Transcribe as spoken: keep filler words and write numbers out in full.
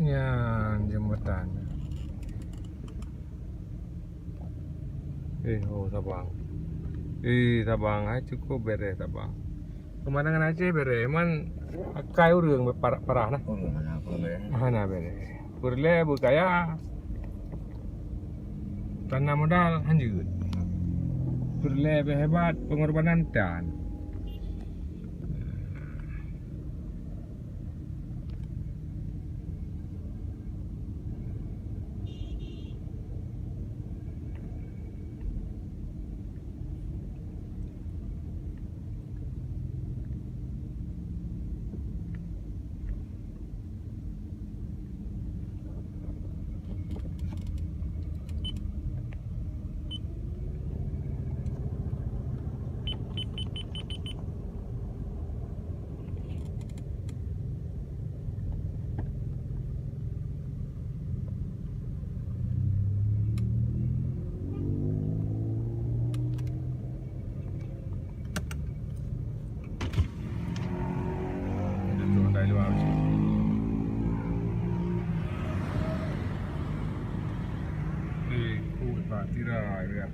Nyan jembatan. Eh, oh, Sabang. Eh, Sabang, hai cukup bereh Sabang. Pemandangan Aceh bereh, man akai ureueng parah, parah nah. Ureueng hana bereh. Hana bereh. Peureulèe beukaya, tanam modal hanjeuet. Peureulèe beuhebat pengorbanan tan. Itu dari luar. Eh, kuat, Pak. Tirai, ya.